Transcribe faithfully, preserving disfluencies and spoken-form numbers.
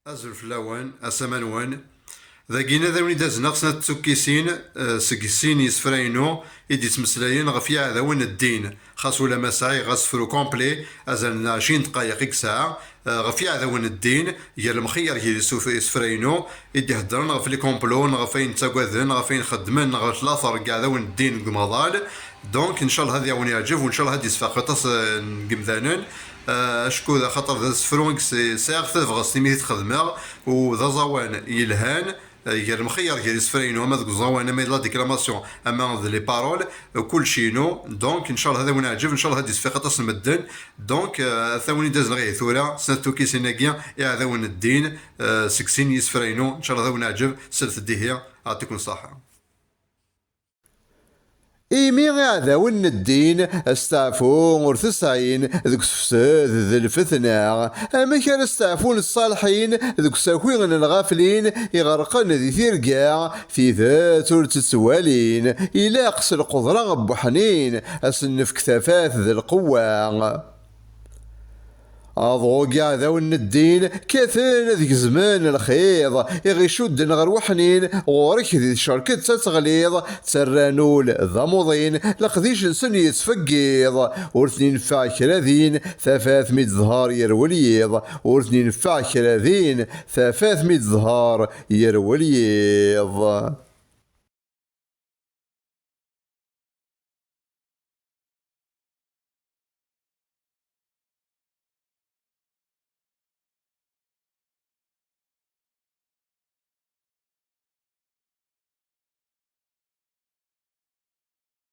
Azul fell-awen, asama-nwen. Dagi ad awen-id-azneɣ snat tukkisin, eh, seg sin yisefra-inu i d-yettmeslayen ɣef yiɛdawen n ddin. Xas ulamma sɛiɣ asefru complet, azal n ɛecrin dqayeq i yesɛa, eh, ɣef yiɛdawen n ddin, gar lemxeyyer gar yisuf-, yisefra-inu, i d-iheddren ɣef les complots, ɣef ayen ttagaden, ɣef ayen xeddmen, ɣef later n yiɛdawen n ddin deg umaḍal. Donc, ncallah ad awen-yeɛǧeb, u ncallah ad yesfaq aṭas, eh, n yimdanen. Eh, acku d axaṭer d asefru i s-, sɛiɣ tabɣest imi i t-xedmeɣ, u d aẓawan yelhan, eh, gar lemxeyyer gar yisefra-inu, ama deg uẓawan, ama d la déclamation, ama d les paroles, eh, kullec-inu. Donc, ncallah ad awen-yeɛǧeb, ncallah ad yesfaq aṭas n medden. Donc, eh, ad awen-id-azneɣ ihi tura snat tukkisin-agi, iɛdawen n ddin, eh, seg sin yisefra-inu, ncallah ad awen-yeɛǧeb, slet-d ihi, ɛṭikum ṣṣaḥa. Imi iɛdawen n ddin, asteɛfu ur t-sɛin deg usefsed d lfetna. Amek ara steɛfun ṣṣalḥin deg usaki n lɣaflin iɣerqen di tirga, tidet ur tt-ttwalin? Ilaq s lqudra n weḥnin, ad sen-nefk tafat d lqewwa. Aḍu n yiɛdawen n ddin kkaten ad gezmen lxiḍ, i ɣ-icudden ɣer weḥnin, ɣur-k di tcerket ad teɣliḍ, ttarran ul d amuḍin, leqdic-nsen yettfeggiḍ, ur ten-ineffeɛ kra din, tafat mi d-teḍher yerwel yiḍ, ur ten-ineffeɛ kra din, tafat mi d-teḍher yerwel yiḍ.